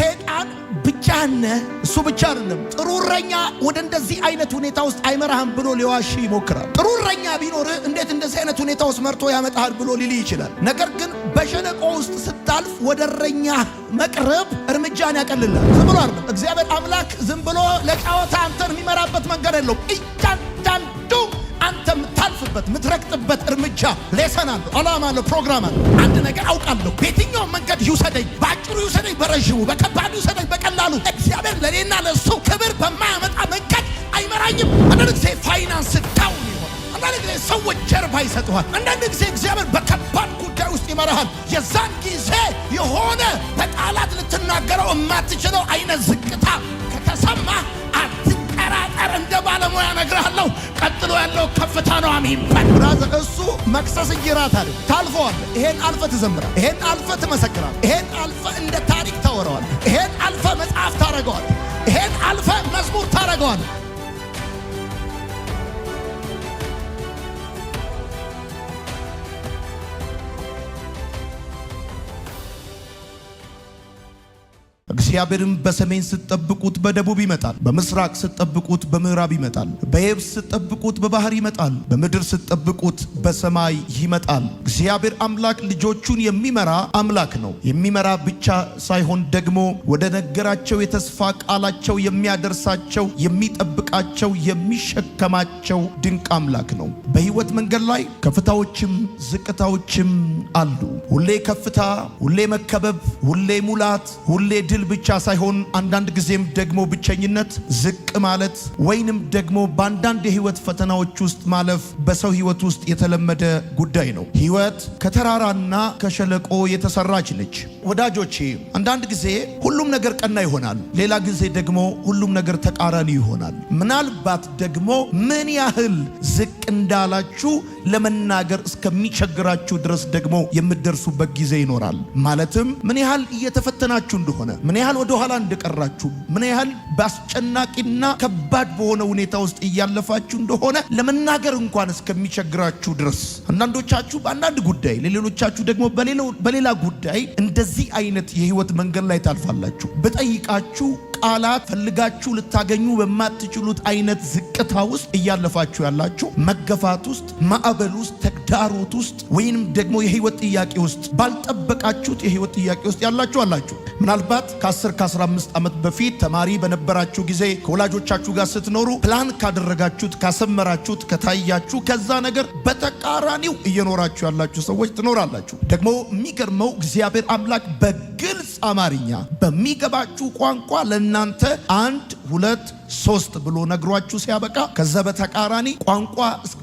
ሰይጣን ብቻህን ነህ፣ እሱ ብቻ አይደለም። ጥሩ እረኛ ወደ እንደዚህ አይነት ሁኔታ ውስጥ አይመራህም ብሎ ሊዋሽ ይሞክራል። ጥሩ እረኛ ቢኖርህ እንዴት እንደዚህ አይነት ሁኔታ ውስጥ መርቶ ያመጣሃል ብሎ ሊል ይችላል። ነገር ግን በሸለቆ ውስጥ ስታልፍ ወደ እረኛ መቅረብ እርምጃን ያቀልላል። ዝም ብሎ አይደለም። እግዚአብሔር አምላክ ዝም ብሎ ለጨዋታ አንተን የሚመራበት መንገድ የለውም። እያንዳንዱ አንተ የምታልፍበት የምትረግጥበት እርምጃ lesson አለው፣ ዓላማ አለው፣ ፕሮግራም አለው። አንድ ነገር አውቃለሁ፣ በየትኛውም መንገድ ይውሰደኝ፣ በአጭሩ ይውሰደኝ፣ በረዥሙ፣ በከባዱ ይውሰደኝ፣ በቀላሉ እግዚአብሔር ለእኔና ለእሱ ክብር በማያመጣ መንገድ አይመራኝም። አንዳንድ ጊዜ finance down ይሆናል። አንዳንድ ጊዜ ሰዎች ጀርባ ይሰጡሃል። አንዳንድ ጊዜ እግዚአብሔር በከባድ ጉዳይ ውስጥ ይመራሃል። የዛን ጊዜ የሆነ በቃላት ልትናገረው የማትችለው አይነት ዝቅታ ከተሰማ አትጠራጠር። እንደ ባለሙያ እነግርሃለሁ፣ ቀጥሎ ያለው ከፍታ ነው። አሜን በል brother። እሱ መክሰስ እንጂ ራት አለ ታልፈዋለህ። ይሄን አልፈህ ትዘምራለህ። ይሄን አልፈህ ትመሰክራለህ። ይሄን አልፈህ እንደ ታሪክ ታወራዋለህ። ይሄን አልፈህ መጽሐፍ ታደርገዋለህ። ይሄን አልፈህ መዝሙር ታደርገዋለህ። እግዚአብሔርን በሰሜን ስትጠብቁት በደቡብ ይመጣል፣ በምስራቅ ስትጠብቁት በምዕራብ ይመጣል፣ በየብስ ስትጠብቁት በባህር ይመጣል፣ በምድር ስትጠብቁት በሰማይ ይመጣል። እግዚአብሔር አምላክ ልጆቹን የሚመራ አምላክ ነው። የሚመራ ብቻ ሳይሆን ደግሞ ወደ ነገራቸው የተስፋ ቃላቸው የሚያደርሳቸው፣ የሚጠብቃቸው፣ የሚሸከማቸው ድንቅ አምላክ ነው። በሕይወት መንገድ ላይ ከፍታዎችም ዝቅታዎችም አሉ። ሁሌ ከፍታ፣ ሁሌ መከበብ፣ ሁሌ ሙላት፣ ሁሌ ድል ብቻ ሳይሆን አንዳንድ ጊዜም ደግሞ ብቸኝነት፣ ዝቅ ማለት ወይንም ደግሞ በአንዳንድ የህይወት ፈተናዎች ውስጥ ማለፍ በሰው ህይወት ውስጥ የተለመደ ጉዳይ ነው። ህይወት ከተራራና ከሸለቆ የተሰራች ነች። ወዳጆቼ አንዳንድ ጊዜ ሁሉም ነገር ቀና ይሆናል፣ ሌላ ጊዜ ደግሞ ሁሉም ነገር ተቃራኒ ይሆናል። ምናልባት ደግሞ ምን ያህል ዝቅ እንዳላችሁ ለመናገር እስከሚቸግራችሁ ድረስ ደግሞ የምትደርሱበት ጊዜ ይኖራል። ማለትም ምን ያህል እየተፈተናችሁ እንደሆነ፣ ምን ያህል ወደ ኋላ እንደቀራችሁ፣ ምን ያህል በአስጨናቂና ከባድ በሆነ ሁኔታ ውስጥ እያለፋችሁ እንደሆነ ለመናገር እንኳን እስከሚቸግራችሁ ድረስ አንዳንዶቻችሁ በአንዳንድ ጉዳይ፣ ለሌሎቻችሁ ደግሞ በሌላ ጉዳይ እንደዚህ አይነት የህይወት መንገድ ላይ ታልፋላችሁ። ብጠይቃችሁ ቃላት ፈልጋችሁ ልታገኙ በማትችሉት አይነት ዝቅታ ውስጥ እያለፋችሁ ያላችሁ፣ መገፋት ውስጥ፣ ማዕበል ውስጥ፣ ተግዳሮት ውስጥ ወይንም ደግሞ የህይወት ጥያቄ ውስጥ፣ ባልጠበቃችሁት የህይወት ጥያቄ ውስጥ ያላችሁ አላችሁ። ምናልባት ከ10 ከ15 ዓመት በፊት ተማሪ በነበራችሁ ጊዜ ከወላጆቻችሁ ጋር ስትኖሩ ፕላን ካደረጋችሁት፣ ካሰመራችሁት፣ ከታያችሁ ከዛ ነገር በተቃራኒው እየኖራችሁ ያላችሁ ሰዎች ትኖራላችሁ። ደግሞ የሚገርመው እግዚአብሔር አምላክ በግልጽ አማርኛ በሚገባችሁ ቋንቋ ለእናንተ 1 2 3 ብሎ ነግሯችሁ ሲያበቃ ከዛ በተቃራኒ ቋንቋ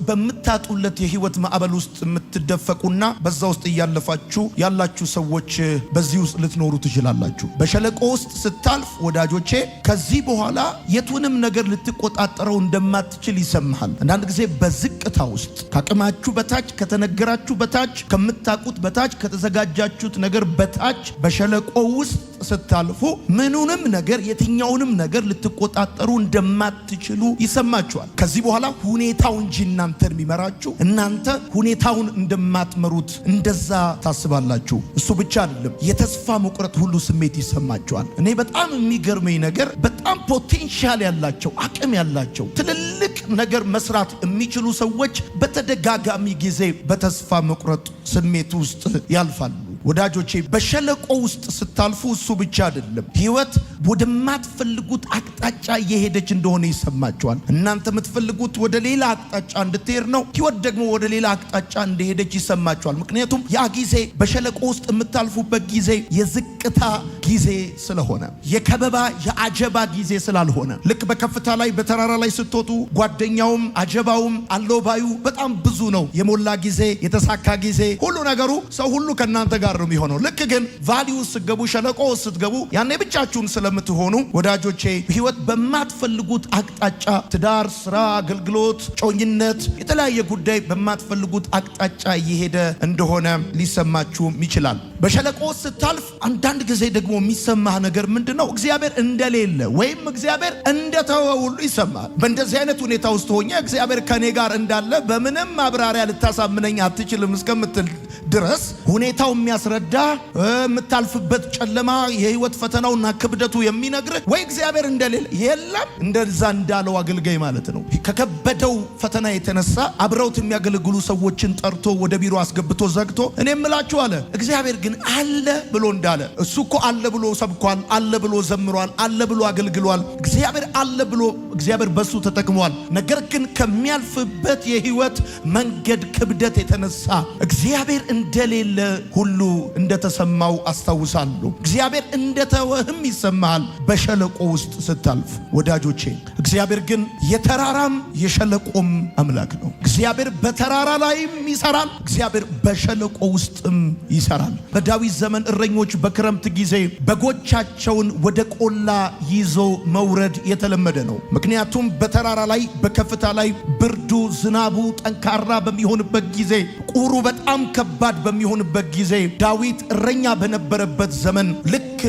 በምታጡለት የህይወት ማዕበል ውስጥ የምትደፈቁና በዛ ውስጥ እያለፋችሁ ያላችሁ ሰዎች በዚህ ውስጥ ልትኖሩ ትችላላችሁ። በሸለቆ ውስጥ ስታልፍ ወዳጆቼ ከዚህ በኋላ የቱንም ነገር ልትቆጣጠረው እንደማትችል ይሰማሃል። አንዳንድ ጊዜ በዝቅታ ውስጥ ከአቅማችሁ በታች፣ ከተነገራችሁ በታች፣ ከምታውቁት በታች፣ ከተዘጋጃችሁት ነገር በታች በሸለቆ ውስጥ ስታልፉ ምኑንም ነገር የትኛውንም ነገር ልትቆጣጠሩ እንደማትችሉ ይሰማችኋል። ከዚህ በኋላ ሁኔታው እንጂ እናንተን የሚመራችሁ እናንተ ሁኔታውን እንደማትመሩት እንደዛ ታስባላችሁ። እሱ ብቻ አይደለም፣ የተስፋ መቁረጥ ሁሉ ስሜት ይሰማችኋል። እኔ በጣም የሚገርመኝ ነገር በጣም potential ያላቸው፣ አቅም ያላቸው፣ ትልልቅ ነገር መስራት የሚችሉ ሰዎች በተደጋጋሚ ጊዜ በተስፋ መቁረጥ ስሜት ውስጥ ያልፋሉ። ወዳጆቼ በሸለቆ ውስጥ ስታልፉ እሱ ብቻ አይደለም፣ ህይወት ወደማትፈልጉት አቅጣጫ እየሄደች እንደሆነ ይሰማችኋል። እናንተ የምትፈልጉት ወደ ሌላ አቅጣጫ እንድትሄድ ነው። ህይወት ደግሞ ወደ ሌላ አቅጣጫ እንደሄደች ይሰማችኋል። ምክንያቱም ያ ጊዜ በሸለቆ ውስጥ የምታልፉበት ጊዜ የዝቅታ ጊዜ ስለሆነ፣ የከበባ የአጀባ ጊዜ ስላልሆነ፣ ልክ በከፍታ ላይ በተራራ ላይ ስትወጡ ጓደኛውም አጀባውም አሎባዩ በጣም ብዙ ነው። የሞላ ጊዜ፣ የተሳካ ጊዜ፣ ሁሉ ነገሩ ሰው ሁሉ ከእናንተ ጋር ነው የሚሆነው። ልክ ግን valley ውስጥ ስትገቡ፣ ሸለቆ ውስጥ ስትገቡ ያኔ ብቻችሁን ስለምትሆኑ ወዳጆቼ ህይወት በማትፈልጉት አቅጣጫ ትዳር፣ ስራ፣ አገልግሎት፣ ጮኝነት፣ የተለያየ ጉዳይ በማትፈልጉት አቅጣጫ እየሄደ እንደሆነ ሊሰማችሁም ይችላል። በሸለቆ ስታልፍ አንዳንድ ጊዜ ደግሞ የሚሰማህ ነገር ምንድን ነው? እግዚአብሔር እንደሌለ ወይም እግዚአብሔር እንደተወ ሁሉ ይሰማል። በእንደዚህ አይነት ሁኔታ ውስጥ ሆኜ እግዚአብሔር ከኔ ጋር እንዳለ በምንም ማብራሪያ ልታሳምነኝ አትችልም እስከምትል ድረስ ሁኔታው የሚያስረዳ የምታልፍበት ጨለማ የህይወት ፈተናውና ክብደቱ የሚነግርህ ወይ እግዚአብሔር እንደሌለ የለም እንደዛ እንዳለው አገልጋይ ማለት ነው። ከከበደው ፈተና የተነሳ አብረውት የሚያገለግሉ ሰዎችን ጠርቶ ወደ ቢሮ አስገብቶ ዘግቶ እኔ እምላችሁ አለ እግዚአብሔር ግን አለ ብሎ እንዳለ እሱ እኮ አለ ብሎ ሰብኳል፣ አለ ብሎ ዘምሯል፣ አለ ብሎ አገልግሏል። እግዚአብሔር አለ ብሎ እግዚአብሔር በሱ ተጠቅሟል። ነገር ግን ከሚያልፍበት የህይወት መንገድ ክብደት የተነሳ እግዚአብሔር እንደሌለ ሁሉ እንደተሰማው አስታውሳለሁ። እግዚአብሔር እንደተወህም ይሰማሃል በሸለቆ ውስጥ ስታልፍ። ወዳጆቼ እግዚአብሔር ግን የተራራም የሸለቆም አምላክ ነው። እግዚአብሔር በተራራ ላይም ይሰራል፣ እግዚአብሔር በሸለቆ ውስጥም ይሰራል። በዳዊት ዘመን እረኞች በክረምት ጊዜ በጎቻቸውን ወደ ቆላ ይዞ መውረድ የተለመደ ነው። ምክንያቱም በተራራ ላይ በከፍታ ላይ ብርዱ፣ ዝናቡ ጠንካራ በሚሆንበት ጊዜ፣ ቁሩ በጣም ከባድ በሚሆንበት ጊዜ ዳዊት እረኛ በነበረበት ዘመን ልክ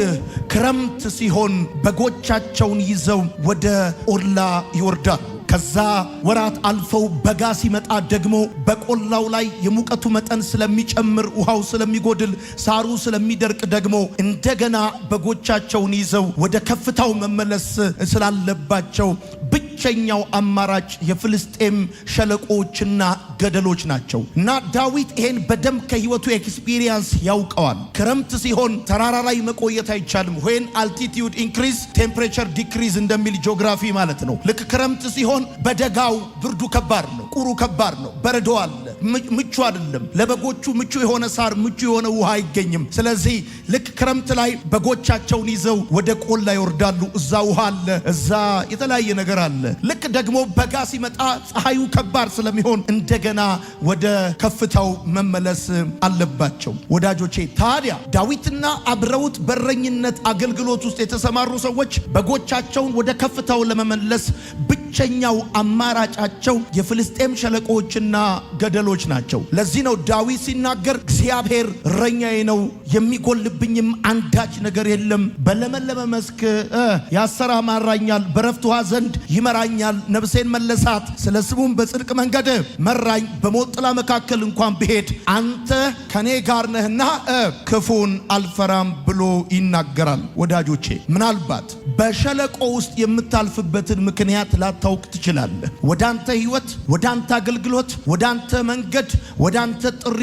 ክረምት ሲሆን በጎቻቸውን ይዘው ወደ ቆላ ይወርዳል። ከዛ ወራት አልፈው በጋ ሲመጣ ደግሞ በቆላው ላይ የሙቀቱ መጠን ስለሚጨምር፣ ውሃው ስለሚጎድል፣ ሳሩ ስለሚደርቅ ደግሞ እንደገና በጎቻቸውን ይዘው ወደ ከፍታው መመለስ ስላለባቸው ብቸኛው አማራጭ የፍልስጤም ሸለቆዎችና ገደሎች ናቸው። እና ዳዊት ይሄን በደንብ ከህይወቱ experience ያውቀዋል። ክረምት ሲሆን ተራራ ላይ መቆየት አይቻልም። When altitude increase, temperature decrease እንደሚል ጂኦግራፊ ማለት ነው። ልክ ክረምት ሲሆን በደጋው ብርዱ ከባድ ነው፣ ቁሩ ከባድ ነው፣ በረዶ አለ፣ ምቹ አይደለም። ለበጎቹ ምቹ የሆነ ሳር፣ ምቹ የሆነ ውሃ አይገኝም። ስለዚህ ልክ ክረምት ላይ በጎቻቸውን ይዘው ወደ ቆላ ይወርዳሉ። እዛ ውሃ አለ፣ እዛ የተለያየ ነገር አለ። ልክ ደግሞ በጋ ሲመጣ ፀሐዩ ከባድ ስለሚሆን እንደገና ወደ ከፍታው መመለስ አለባቸው። ወዳጆቼ ታዲያ ዳዊትና አብረውት በረኝነት አገልግሎት ውስጥ የተሰማሩ ሰዎች በጎቻቸውን ወደ ከፍታው ለመመለስ ብቸኛው አማራጫቸው የፍልስጤም ሸለቆዎችና ገደሎች ናቸው። ለዚህ ነው ዳዊት ሲናገር እግዚአብሔር እረኛዬ ነው፣ የሚጎልብኝም አንዳች ነገር የለም። በለመለመ መስክ ያሰማራኛል፣ በረፍት ውኃ ዘንድ ይመራኛል። ነፍሴን መለሳት፣ ስለ ስሙም በጽድቅ መንገድ መራኝ። በሞት ጥላ መካከል እንኳን ብሄድ አንተ ከኔ ጋር ነህና ክፉን አልፈራም ብሎ ይናገራል። ወዳጆቼ ምናልባት በሸለቆ ውስጥ የምታልፍበትን ምክንያት ላታውቅ ትችላለህ። ወዳንተ ህይወት፣ ወዳንተ አገልግሎት፣ ወዳንተ መንገድ፣ ወዳንተ ጥሪ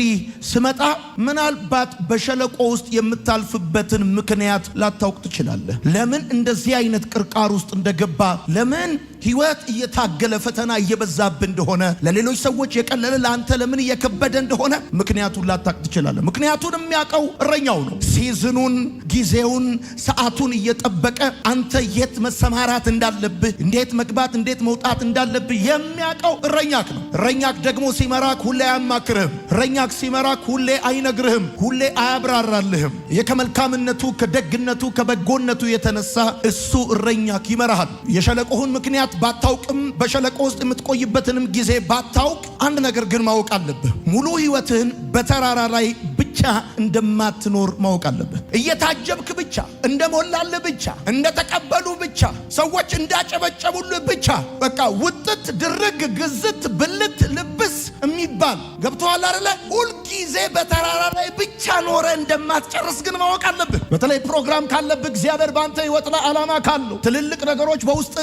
ስመጣ ምናልባት በሸለቆ ውስጥ የምታልፍበትን ምክንያት ላታውቅ ትችላለህ። ለምን እንደዚህ አይነት ቅርቃር ውስጥ እንደገባ፣ ለምን ህይወት እየታገለ ፈተና እየበዛብህ እንደሆነ፣ ለሌሎች ሰዎች የቀለለ ለአንተ ለምን እየከበደ እንደሆነ ምክንያቱን ላታውቅ ትችላለህ። ምክንያቱን የሚያውቀው እረኛው ነው። Season ኡን፣ ጊዜውን፣ ሰዓቱን እየጠበቀ አንተ የት መሰማራት እንዳለብህ፣ እንዴት መግባት፣ እንዴት መውጣት እንዳለብህ የሚያውቀው እረኛክ ነው። እረኛክ ደግሞ ሲመራክ ሁሌ አያማክርህም። እረኛክ ሲመራክ ሁሌ አይነግርህም፣ ሁሌ አያብራራልህም። የከመልካምነቱ ከደግነቱ ከበጎነቱ የተነሳ እሱ እረኛክ ይመራሃል። የሸለቆህን ምክንያት ባታውቅም፣ በሸለቆ ውስጥ የምትቆይበትንም ጊዜ ባታውቅ፣ አንድ ነገር ግን ማወቅ አለብህ። ሙሉ ህይወትህን በተራራ ላይ ብቻ እንደማትኖር ማወቅ አለብህ። እየታጀብክ ብቻ፣ እንደሞላልህ ብቻ፣ እንደተቀበሉ ብቻ፣ ሰዎች እንዳጨበጨቡልህ ብቻ፣ በቃ ውጥት ድርግ ግዝት ብልት ልብስ የሚባል ገብቶሃል አይደለ? ሁልጊዜ በተራራ ላይ ብቻ ኖረ እንደማትጨርስ ግን ማወቅ አለብህ። በተለይ ፕሮግራም ካለብህ፣ እግዚአብሔር በአንተ ህይወት ላይ ዓላማ ካለው፣ ትልልቅ ነገሮች በውስጥ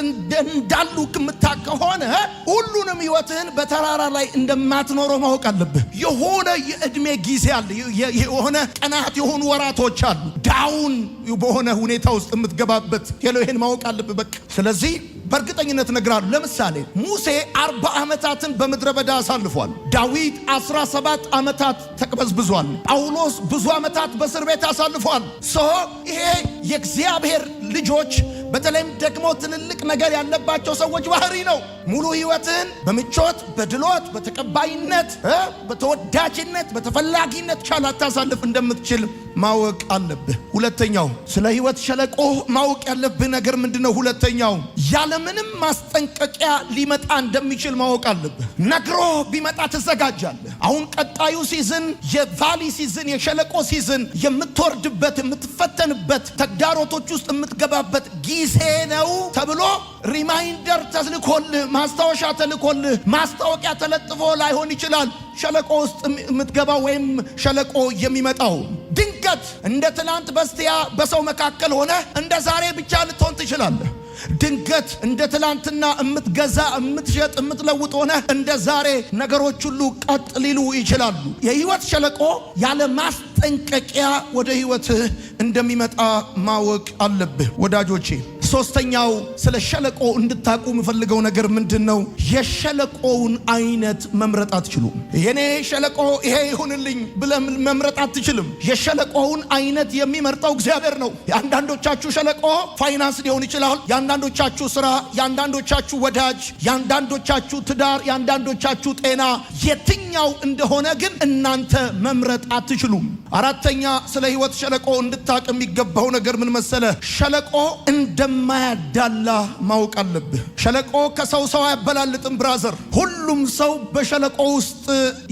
እንዳሉ የምታውቅ ከሆነ ሁሉንም ህይወትህን በተራራ ላይ እንደማትኖረው ማወቅ አለብህ። የሆነ የእድሜ ጊዜ አለ፣ የሆነ ቀናት፣ የሆኑ ወራቶች አሉ፣ down በሆነ ሁኔታ ውስጥ የምትገባበት። Hello፣ ይሄን ማወቅ አለብህ። በቃ ስለዚህ በእርግጠኝነት እነግራለሁ። ለምሳሌ ሙሴ 40 ዓመታትን በምድረ በዳ አሳልፏል። ዳዊት 17 ዓመታት ተቅበዝብዟል። ጳውሎስ ብዙ ዓመታት በእስር ቤት አሳልፏል። So ይሄ የእግዚአብሔር ልጆች በተለይም ደግሞ ትልልቅ ነገር ያለባቸው ሰዎች ባህሪ ነው። ሙሉ ህይወትህን በምቾት፣ በድሎት፣ በተቀባይነት፣ በተወዳጅነት፣ በተፈላጊነት ብቻ ላታሳልፍ እንደምትችል ማወቅ አለብህ። ሁለተኛው ስለ ህይወት ሸለቆ ማወቅ ያለብህ ነገር ምንድነው? ሁለተኛው ያለምንም ማስጠንቀቂያ ሊመጣ እንደሚችል ማወቅ አለብህ። ነግሮ ቢመጣ ትዘጋጃለህ። አሁን ቀጣዩ season የ valley season፣ የሸለቆ season፣ የምትወርድበት፣ የምትፈተንበት፣ ተግዳሮቶች ውስጥ የምትገባበት ጊዜ ነው ተብሎ reminder ተልኮልህ፣ ማስታወሻ ተልኮልህ፣ ማስታወቂያ ተለጥፎ ላይሆን ይችላል። ሸለቆ ውስጥ የምትገባው ወይም ሸለቆ የሚመጣው ድንገት እንደ ትናንት በስቲያ በሰው መካከል ሆነ እንደ ዛሬ ብቻ ልትሆን ትችላለህ። ድንገት እንደ ትላንትና የምትገዛ፣ የምትሸጥ፣ የምትለውጥ ሆነ እንደ ዛሬ ነገሮች ሁሉ ቀጥ ሊሉ ይችላሉ። የህይወት ሸለቆ ያለ ማስጠንቀቂያ ወደ ህይወትህ እንደሚመጣ ማወቅ አለብህ ወዳጆቼ። ሶስተኛው ስለ ሸለቆ እንድታቁ የምፈልገው ነገር ምንድን ነው? የሸለቆውን አይነት መምረጥ አትችሉም። የኔ ሸለቆ ይሄ ይሁንልኝ ብለህ መምረጥ አትችልም። የሸለቆውን አይነት የሚመርጠው እግዚአብሔር ነው። የአንዳንዶቻችሁ ሸለቆ ፋይናንስ ሊሆን ይችላል። የአንዳንዶቻችሁ ስራ፣ የአንዳንዶቻችሁ ወዳጅ፣ የአንዳንዶቻችሁ ትዳር፣ የአንዳንዶቻችሁ ጤና፣ የትኛው እንደሆነ ግን እናንተ መምረጥ አትችሉም። አራተኛ ስለ ህይወት ሸለቆ እንድታቅ የሚገባው ነገር ምን መሰለ? ሸለቆ እንደማያዳላ ማወቅ አለብህ። ሸለቆ ከሰው ሰው አያበላልጥም brother። ሁሉም ሰው በሸለቆ ውስጥ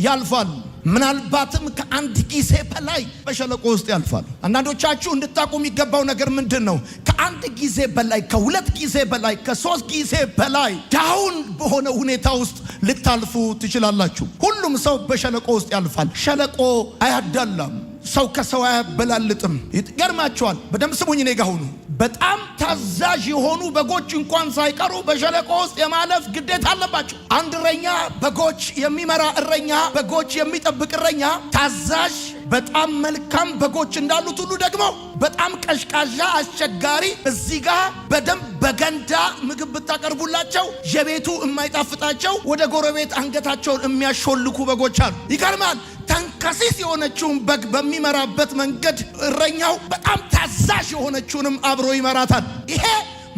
ያልፋል። ምናልባትም ከአንድ ጊዜ በላይ በሸለቆ ውስጥ ያልፋል። አንዳንዶቻችሁ እንድታቁ የሚገባው ነገር ምንድን ነው? ከአንድ ጊዜ በላይ፣ ከሁለት ጊዜ በላይ፣ ከሶስት ጊዜ በላይ down በሆነ ሁኔታ ውስጥ ልታልፉ ትችላላችሁ። ሁሉም ሰው በሸለቆ ውስጥ ያልፋል። ሸለቆ አያዳላም። ሰው ከሰው አያበላልጥም። ይገርማችኋል። በደንብ ስሙኝ፣ እኔ ጋ ሁኑ። በጣም ታዛዥ የሆኑ በጎች እንኳን ሳይቀሩ በሸለቆ ውስጥ የማለፍ ግዴታ አለባቸው። አንድ እረኛ፣ በጎች የሚመራ እረኛ፣ በጎች የሚጠብቅ እረኛ ታዛዥ፣ በጣም መልካም በጎች እንዳሉት ሁሉ ደግሞ በጣም ቀዥቃዣ፣ አስቸጋሪ፣ እዚህ ጋር በደንብ በገንዳ ምግብ ብታቀርቡላቸው የቤቱ የማይጣፍጣቸው ወደ ጎረቤት አንገታቸውን የሚያሾልኩ በጎች አሉ። ይገርማል። ተንከሲስ የሆነችውን በግ በሚመራበት መንገድ እረኛው በጣም ታዛዥ የሆነችውንም አብሮ ይመራታል። ይሄ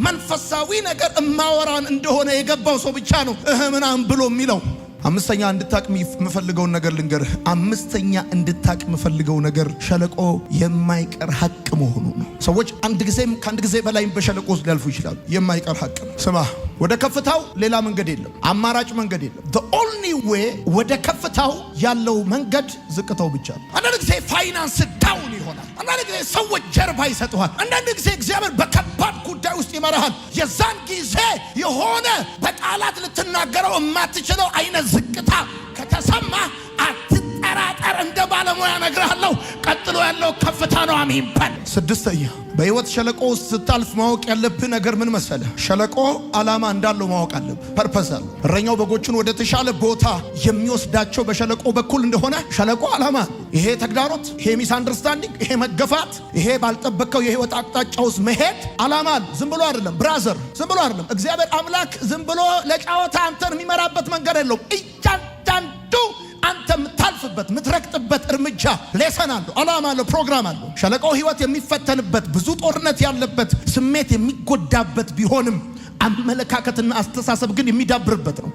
መንፈሳዊ ነገር እማወራን እንደሆነ የገባው ሰው ብቻ ነው እህ ምናምን ብሎ የሚለው። አምስተኛ እንድታቅ የምፈልገውን ነገር ልንገርህ። አምስተኛ እንድታቅ የምፈልገው ነገር ሸለቆ የማይቀር ሀቅ መሆኑ ነው። ሰዎች አንድ ጊዜም ከአንድ ጊዜ በላይም በሸለቆ ውስጥ ሊያልፉ ይችላሉ። የማይቀር ሀቅ ነው። ስማ፣ ወደ ከፍታው ሌላ መንገድ የለም፣ አማራጭ መንገድ የለም። The only way ወደ ከፍታው ያለው መንገድ ዝቅታው ብቻ ነው። አንዳንድ ጊዜ finance down ይሆናል። አንዳንድ ጊዜ ሰዎች ጀርባ ይሰጡሃል። አንዳንድ ጊዜ እግዚአብሔር በከባድ ጉዳይ ውስጥ ይመራሃል። የዛን ጊዜ የሆነ በቃላት ልትናገረው የማትችለው አይነት ዝቅታ ከተሰማ አትጠራጠር። እንደ ባለሙያ እነግርሃለሁ፣ ቀጥሎ ያለው ከፍታ ነው። አሜን በል። ስድስተኛ በህይወት ሸለቆ ውስጥ ስታልፍ ማወቅ ያለብህ ነገር ምን መሰለህ? ሸለቆ ዓላማ እንዳለው ማወቅ አለብህ። Purpose አለው። እረኛው በጎቹን ወደ ተሻለ ቦታ የሚወስዳቸው በሸለቆ በኩል እንደሆነ ሸለቆ ዓላማ፣ ይሄ ተግዳሮት፣ ይሄ misunderstanding፣ ይሄ መገፋት፣ ይሄ ባልጠበቅከው የህይወት አቅጣጫ ውስጥ መሄድ ዓላማ አለ። ዝም ብሎ አይደለም brother፣ ዝም ብሎ አይደለም። እግዚአብሔር አምላክ ዝም ብሎ ለጨዋታ አንተን የሚመራበት መንገድ የለውም። እያንዳንዱ አንተ የምታልፍበት፣ የምትረግጥበት እርምጃ lesson አለው፣ ዓላማ አለው፣ ፕሮግራም አለው። ሸለቆው ህይወት የሚፈተንበት፣ ብዙ ጦርነት ያለበት፣ ስሜት የሚጎዳበት ቢሆንም አመለካከትና አስተሳሰብ ግን የሚዳብርበት ነው።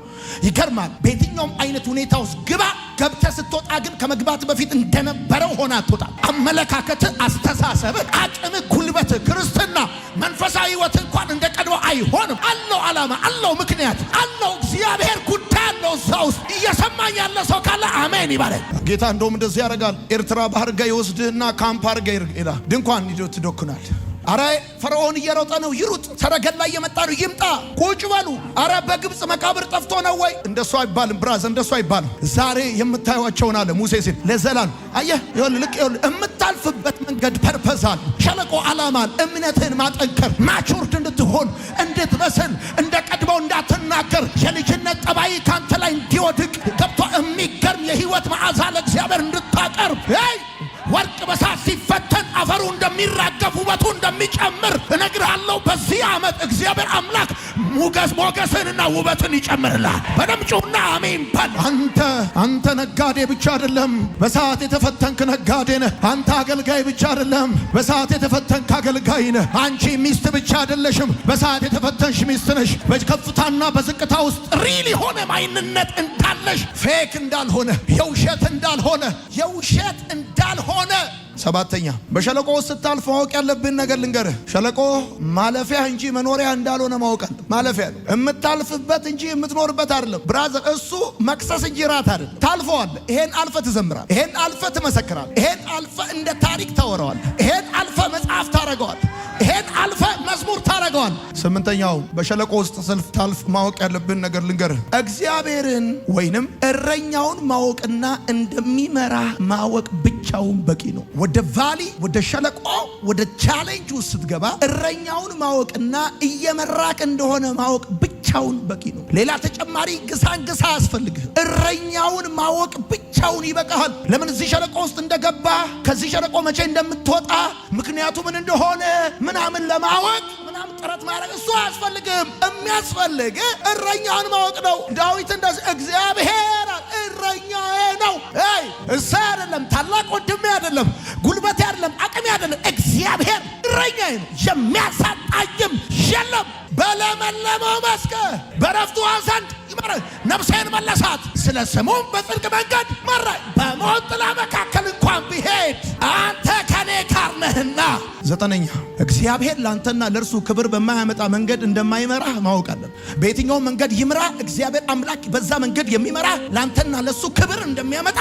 ይገርማል። በየትኛውም አይነት ሁኔታ ውስጥ ግባ፣ ገብተህ ስትወጣ ግን ከመግባት በፊት እንደነበረው ሆነ አትወጣም። አመለካከት፣ አስተሳሰብ፣ አቅም፣ ጉልበት፣ ክርስትና፣ መንፈሳዊ ህይወት እንኳን እንደ ቀድሞ አይሆንም። አለው ዓላማ፣ አለው ምክንያት፣ አለው እግዚአብሔር ጉዳይ አለው እዛ ውስጥ። እየሰማኝ ያለ ሰው ካለ አሜን ይበለኝ። ጌታ እንደውም እንደዚህ ያደርጋል። ኤርትራ ባህር ጋር ይወስድህና ካምፕ አድርገህ ይላል። ድንኳን ሂዶ ትዶክናል። አረ ፈርዖን እየሮጠ ነው፣ ይሩጥ። ሰረገላ እየመጣ ነው፣ ይምጣ። ቁጭ በሉ። አረ በግብፅ መቃብር ጠፍቶ ነው ወይ? እንደሱ አይባልም brother፣ እንደሱ አይባልም። ዛሬ የምታዩቸውን አለ ሙሴ ሲል ለዘላለም አየህ፣ ይኸውልህ፣ ልክ ይኸውልህ፣ የምታልፍበት መንገድ purpose አለ። ሸለቆ ዓላማ አለ። እምነትህን ማጠንከር፣ matured እንድትሆን፣ እንድትበስል፣ እንደ ቀድሞው እንዳትናገር፣ የልጅነት ጠባይ ካንተ ላይ እንዲወድቅ ገብቶ የሚገርም የህይወት መዓዛ ለእግዚአብሔር እንድታቀርብ፣ ወርቅ በሳት ሲፈተን አፈሩ እንደሚራገፍ ውበቱ እንደሚጨምር እነግርሃለሁ። በዚህ ዓመት እግዚአብሔር አምላክ ሞገስ ሞገስንና ውበትን ይጨምርልሃል። በደምብ ጩኽና አሜን በል። አንተ ነጋዴ ብቻ አይደለም፣ በሰዓት የተፈተንክ ነጋዴ ነህ። አንተ አገልጋይ ብቻ አይደለም፣ በሰዓት የተፈተንክ አገልጋይ ነህ። አንቺ ሚስት ብቻ አይደለሽም፣ በሰዓት የተፈተንሽ ሚስት ነሽ። በከፍታና በዝቅታ ውስጥ real የሆነ ማንነት እንዳለሽ፣ fake እንዳልሆነ፣ የውሸት እንዳልሆነ፣ የውሸት እንዳልሆነ ሰባተኛ፣ በሸለቆ ውስጥ ስታልፍ ማወቅ ያለብህን ነገር ልንገርህ። ሸለቆ ማለፊያ እንጂ መኖሪያ እንዳልሆነ ማወቅ አለ። ማለፊያ ነው፣ የምታልፍበት እንጂ የምትኖርበት አይደለም። Brother፣ እሱ መክሰስ እንጂ ራት አይደለም። ታልፈዋለህ። ይሄን አልፈህ ትዘምራለህ። ይሄን አልፈህ ትመሰክራለህ። ይሄን አልፈህ እንደ ታሪክ ታወራዋለህ። ይሄን አልፈህ መጽሐፍ ታረገዋለህ። ይሄን አልፈህ መዝሙር ታረገዋለህ። ስምንተኛው፣ በሸለቆ ውስጥ ስታልፍ ማወቅ ያለብን ነገር ልንገርህ። እግዚአብሔርን ወይንም እረኛውን ማወቅና እንደሚመራ ማወቅ ብቻውን በቂ ነው። ወደ valley፣ ወደ ሸለቆ፣ ወደ challenge ውስጥ ስትገባ እረኛውን ማወቅና እየመራክ እንደሆነ ማወቅ ብቻውን በቂ ነው። ሌላ ተጨማሪ ግሳንግስ አያስፈልግህም። እረኛውን ማወቅ ብቻውን ይበቃሃል። ለምን እዚህ ሸለቆ ውስጥ እንደገባ፣ ከዚህ ሸለቆ መቼ እንደምትወጣ፣ ምክንያቱ ምን እንደሆነ ምናምን ለማወቅ ምናምን ጥረት ማድረግ እሱ አያስፈልግም። የሚያስፈልግ እረኛውን ማወቅ ነው። ዳዊት እንደዚህ እግዚአብሔር እረኛዬ ነው። አይ እሰይ አይደለም፣ ታላቅ ወንድሜ አይደለም፣ ጉልበቴ አይደለም፣ አቅሜ አይደለም። እግዚአብሔር እረኛዬ ነው፣ የሚያሳጣኝም የለም። በለመለመው መስክ በዕረፍቱ ውኃ ዘንድ ይመራኝ፣ ነፍሴን መለሳት፣ ስለ ስሙም በጽድቅ መንገድ መራኝ። በሞት ጥላ መካከል እንኳን ብሄድ አንተ ከኔ ጋር ነህና። ዘጠነኛ፣ እግዚአብሔር ለአንተና ለእርሱ ክብር በማያመጣ መንገድ እንደማይመራህ ማወቅ አለብህ። በየትኛውም መንገድ ይምራ፣ እግዚአብሔር አምላክ በዛ መንገድ የሚመራ ለአንተና ለእሱ ክብር እንደሚያመጣ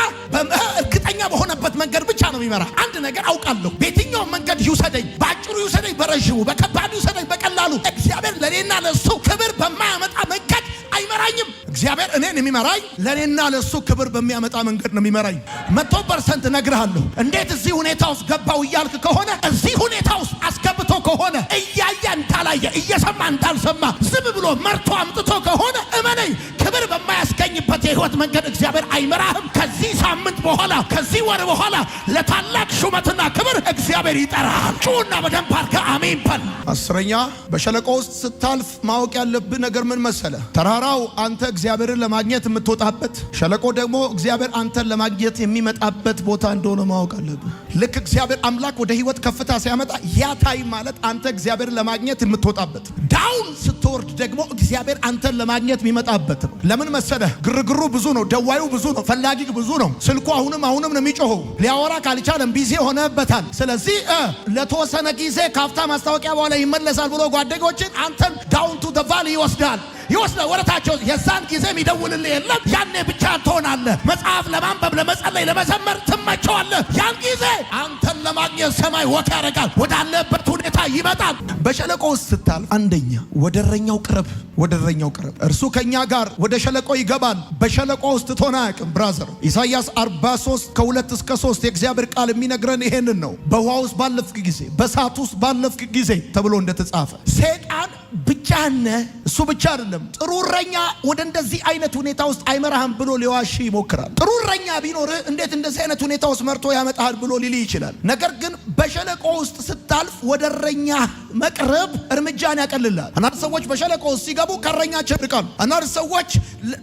እርግጠኛ በሆነበት መንገድ ብቻ ነው የሚመራ። አንድ ነገር አውቃለሁ፣ በየትኛውም መንገድ ይውሰደኝ፣ በአጭሩ ይውሰደኝ፣ በረዥሙ፣ በከባዱ ይውሰደኝ፣ በቀላሉ፣ እግዚአብሔር ለእኔና ለእሱ ክብር በማያመጣ መንገድ አይመራኝም። እግዚአብሔር እኔን የሚመራኝ ለእኔና ለእሱ ክብር በሚያመጣ መንገድ ነው የሚመራኝ። 100% እነግርሃለሁ። እንዴት እዚህ ሁኔታ ውስጥ ገባው እያልክ ከሆነ፣ እዚህ ሁኔታ ውስጥ አስገብቶ ከሆነ፣ እያየ እንዳላየ፣ እየሰማ እንዳልሰማ ዝም ብሎ መርቶ አምጥቶ ከሆነ፣ እመነኝ፣ ክብር በማያስገኝበት የህይወት መንገድ እግዚአብሔር አይመራህም። ከዚህ ሳምንት በኋላ፣ ከዚህ ወር በኋላ ለታላቅ ሹመትና ክብር እግዚአብሔር ይጠራሃል። ጩና በደንብ አድርገህ አሜን በል። አስረኛ፣ በሸለቆ ውስጥ ስታልፍ ማወቅ ያለብህ ነገር ምን መሰለ? ተራራው አንተ እግዚአብሔርን ለማግኘት የምትወጣበት፣ ሸለቆ ደግሞ እግዚአብሔር አንተን ለማግኘት የሚመጣበት ቦታ እንደሆነ ማወቅ አለብህ። ልክ እግዚአብሔር አምላክ ወደ ህይወት ከፍታ ሲያመጣ ያ time ማለት አንተ እግዚአብሔርን ለማግኘት የምትወጣበት፣ down ስትወርድ ደግሞ እግዚአብሔር አንተን ለማግኘት የሚመጣበት ነው። ለምን መሰለህ? ግርግሩ ብዙ ነው፣ ደዋዩ ብዙ ነው፣ ፈላጊ ብዙ ነው። ስልኩ አሁንም አሁንም ነው የሚጮኸው። ሊያወራ ካልቻለም busy ሆነበታል። ስለዚህ ለተወሰነ ጊዜ ካፍታ ማስታወቂያ በኋላ ይመለሳል ብሎ ጓደኞችን አንተን down to the valley ይወስዳል ይወስዳል ወደ ታች። የዛን ጊዜ የሚደውልልህ የለም። ያኔ ብቻ ትሆናለህ። መጽሐፍ ለማንበብ፣ ለመጸለይ፣ ለመዘመር ትመቸዋለህ። ያን ጊዜ አንተን ለማግኘት ሰማይ walk ያደርጋል። ወዳለበት ሁኔታ ይመጣል። በሸለቆ ውስጥ ስታልፍ አንደኛ ወደ እረኛው ቅረብ፣ ወደ እረኛው ቅረብ። እርሱ ከኛ ጋር ወደ ሸለቆ ይገባል፣ በሸለቆ ውስጥ ትቶን አያውቅም። Brother፣ ኢሳይያስ 43 ከ2 እስከ 3 የእግዚአብሔር ቃል የሚነግረን ይሄንን ነው። በውሃ ውስጥ ባለፍክ ጊዜ፣ በእሳት ውስጥ ባለፍክ ጊዜ ተብሎ እንደተጻፈ ሰይጣን ብቻህን ነህ፣ እሱ ብቻ አይደለም፣ ጥሩ እረኛ ወደ እንደዚህ አይነት ሁኔታ ውስጥ አይመራህም ብሎ ሊዋሽ ይሞክራል። ጥሩ እረኛ ቢኖርህ እንዴት እንደዚህ አይነት ሁኔታ ውስጥ መርቶ ያመጣሃል ብሎ ሊል ይችላል። ነገር ግን በሸለቆ ውስጥ ስታልፍ ወደ እረኛ መቅረብ እርምጃን ያቀልልሃል። አንዳንድ ሰዎች በሸለቆ ውስጥ ሲገቡ ከእረኛቸው ይርቃሉ። አንዳንድ ሰዎች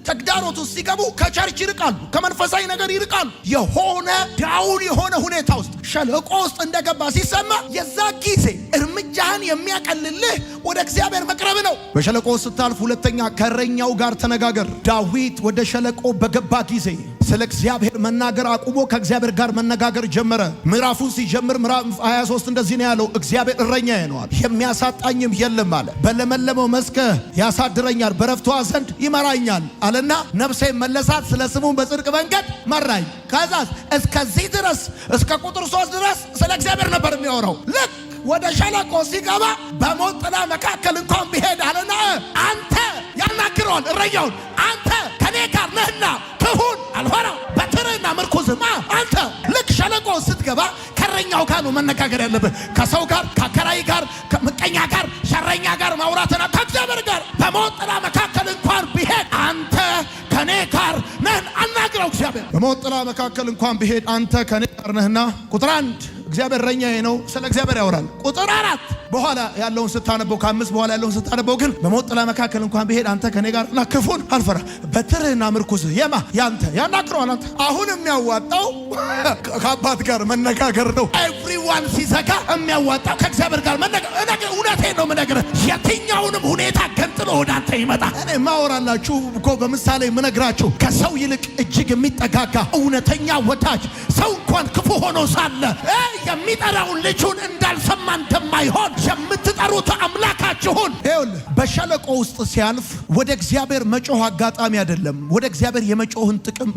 ተግዳሮት ውስጥ ሲገቡ ከ church ይርቃሉ፣ ከመንፈሳዊ ነገር ይርቃሉ። የሆነ down የሆነ ሁኔታ ውስጥ፣ ሸለቆ ውስጥ እንደገባ ሲሰማ የዛ ጊዜ እርምጃህን የሚያቀልልህ ወደ እግዚአብሔር መቅረብ ነው። በሸለቆ ውስጥ ስታልፍ ሁለተኛ ከእረኛው ጋር ተነጋገር። ዳዊት ወደ ሸለቆ በገባ ጊዜ ስለ እግዚአብሔር መናገር አቁሞ ከእግዚአብሔር ጋር መነጋገር ጀመረ። ምዕራፉን ሲጀምር ምዕራፍ 23 እንደዚህ ነው ያለው፣ እግዚአብሔር እረኛዬ ነው አለ፣ የሚያሳጣኝም የለም አለ። በለመለመው መስክ ያሳድረኛል፣ በረፍቱ ውኃ ዘንድ ይመራኛል አለና ነፍሴን መለሳት፣ ስለ ስሙም በጽድቅ መንገድ መራኝ። ከዛስ እስከዚህ ድረስ፣ እስከ ቁጥር 3 ድረስ ስለ እግዚአብሔር ነበር የሚያወራው። ልክ ወደ ሸለቆ ሲገባ በሞት ጥላ መካከል እንኳን ብሄድ አለና አንተ ያናግረዋል እረኛውን፣ አንተ ከኔ ጋር ነህና ክፉን አልፈራም፣ በትርህና ምርኩዝህ አንተ። ልክ ሸለቆ ስትገባ ከእረኛው ጋር ነው መነጋገር ያለብህ። ከሰው ጋር፣ ከከራይ ጋር፣ ከምቀኛ ጋር፣ ሸረኛ ጋር ማውራትና ከእግዚአብሔር ጋር በሞት ጥላ መካከል እንኳን ብሄድ አንተ ከኔ ጋር ነህ። አናግረው እግዚአብሔር። በሞት ጥላ መካከል እንኳን ብሄድ አንተ ከኔ ጋር ነህና። ቁጥር 1 እግዚአብሔር እረኛዬ ነው፣ ስለ እግዚአብሔር ያወራል። ቁጥር 4 በኋላ ያለውን ስታነበው፣ ከ5 በኋላ ያለውን ስታነበው ግን በሞት ጥላ መካከል እንኳን ብሄድ አንተ ከኔ ጋር እና ክፉን አልፈራ፣ በትርህና ምርኩዝህ የማ ያንተ ያናግረዋል። አንተ አሁን የሚያዋጣው ከአባት ጋር መነጋገር ነው። Everyone ሲዘጋ የሚያዋጣው ከእግዚአብሔር ጋር መነጋገር። እውነቴን ነው የምነግርህ። የትኛውንም ሁኔታ ገንጥሎ ወደ አንተ ይመጣል። እኔ ማወራላችሁ እኮ በምሳሌ የምነግራችሁ ከሰው ይልቅ እጅግ የሚጠጋጋ እውነተኛ ወዳጅ፣ ሰው እንኳን ክፉ ሆኖ ሳለ የሚጠራውን ልጁን እንዳልሰማ እንደማይሆን የምትጠሩት አምላካችሁን። ይኸውልህ፣ በሸለቆ ውስጥ ሲያልፍ ወደ እግዚአብሔር መጮህ አጋጣሚ አይደለም። ወደ እግዚአብሔር የመጮህን ጥቅም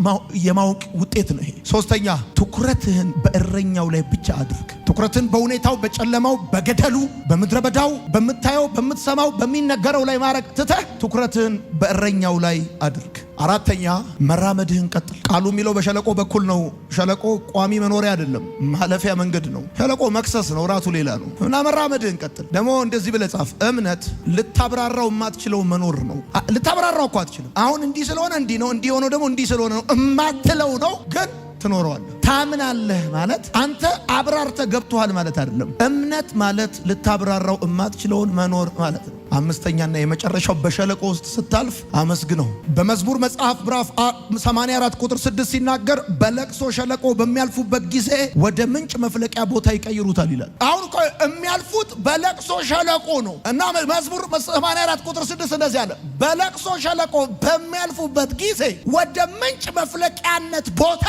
የማወቅ ውጤት ነው ይሄ። ሶስተኛ፣ ትኩረትህን በእረኛው ላይ ብቻ አድርግ። ትኩረትን በሁኔታው፣ በጨለማው፣ በገደሉ፣ በምድረ በዳው፣ በምታየው፣ በምትሰማው፣ በሚነገረው ላይ ማድረግ ትተህ ትኩረትህን በእረኛው ላይ አድርግ። አራተኛ፣ መራመድህን ቀጥል። ቃሉ የሚለው በሸለቆ በኩል ነው። ሸለቆ ቋሚ መኖሪያ አይደለም፣ ማለፊያ መንገድ ነው። ሸለቆ መክሰስ ነው፣ ራሱ ሌላ ነው። እና መራመድህን ቀጥል። ደግሞ እንደዚህ ብለህ ጻፍ። እምነት ልታብራራው የማትችለው መኖር ነው። ልታብራራው እኮ አትችልም። አሁን እንዲህ ስለሆነ እንዲህ ነው፣ እንዲህ ሆኖ ደግሞ እንዲህ ስለሆነ ነው እማትለው ነው፣ ግን ትኖረዋለህ። ታምናለህ ማለት አንተ አብራርተህ ገብቶሃል ማለት አይደለም። እምነት ማለት ልታብራራው እማትችለውን መኖር ማለት ነው። አምስተኛና የመጨረሻው፣ በሸለቆ ውስጥ ስታልፍ አመስግነው። በመዝሙር መጽሐፍ ምዕራፍ 84 ቁጥር 6 ሲናገር በለቅሶ ሸለቆ በሚያልፉበት ጊዜ ወደ ምንጭ መፍለቂያ ቦታ ይቀይሩታል ይላል። አሁን እኮ የሚያልፉት በለቅሶ ሸለቆ ነው፣ እና መዝሙር 84 ቁጥር 6 እንደዚህ አለ። በለቅሶ ሸለቆ በሚያልፉበት ጊዜ ወደ ምንጭ መፍለቂያነት ቦታ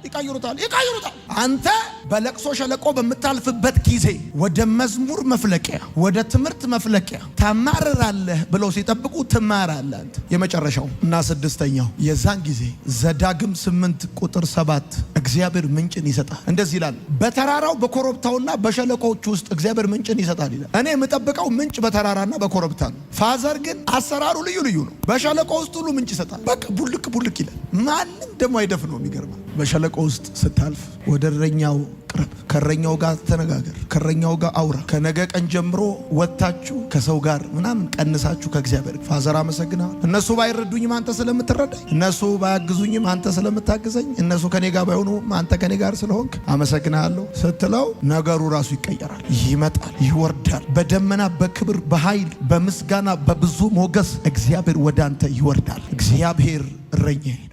ይቀይሩታል፣ ይቀይሩታል። አንተ በለቅሶ ሸለቆ በምታልፍበት ጊዜ ወደ መዝሙር መፍለቂያ፣ ወደ ትምህርት መፍለቂያ፣ ታማርራለህ ብለው ሲጠብቁ ትማራለህ አንተ። የመጨረሻው እና ስድስተኛው፣ የዛን ጊዜ ዘዳግም 8 ቁጥር 7 እግዚአብሔር ምንጭን ይሰጣል። እንደዚህ ይላል፣ በተራራው በኮረብታውና በሸለቆዎች ውስጥ እግዚአብሔር ምንጭን ይሰጣል ይላል። እኔ የምጠብቀው ምንጭ በተራራና በኮረብታ ነው። Father ግን አሰራሩ ልዩ ልዩ ነው። በሸለቆ ውስጥ ሁሉ ምንጭ ይሰጣል። በቃ ቡልቅ ቡልቅ ይላል። ማንም ደግሞ አይደፍነው። የሚገርማ በሸለቆ ውስጥ ስታልፍ ወደ እረኛው ቅረብ። ከእረኛው ጋር ተነጋገር። ከእረኛው ጋር አውራ። ከነገ ቀን ጀምሮ ወጥታችሁ ከሰው ጋር ምናምን ቀንሳችሁ ከእግዚአብሔር፣ Father አመሰግናለሁ። እነሱ ባይረዱኝም አንተ ስለምትረዳኝ፣ እነሱ ባያግዙኝም አንተ ስለምታግዘኝ፣ እነሱ ከኔ ጋር ባይሆኑ አንተ ከኔ ጋር ስለሆንክ አመሰግናለሁ ስትለው ነገሩ ራሱ ይቀየራል። ይመጣል፣ ይወርዳል። በደመና፣ በክብር፣ በኃይል፣ በምስጋና፣ በብዙ ሞገስ እግዚአብሔር ወደ አንተ ይወርዳል። እግዚአብሔር እረኛዬ ነው።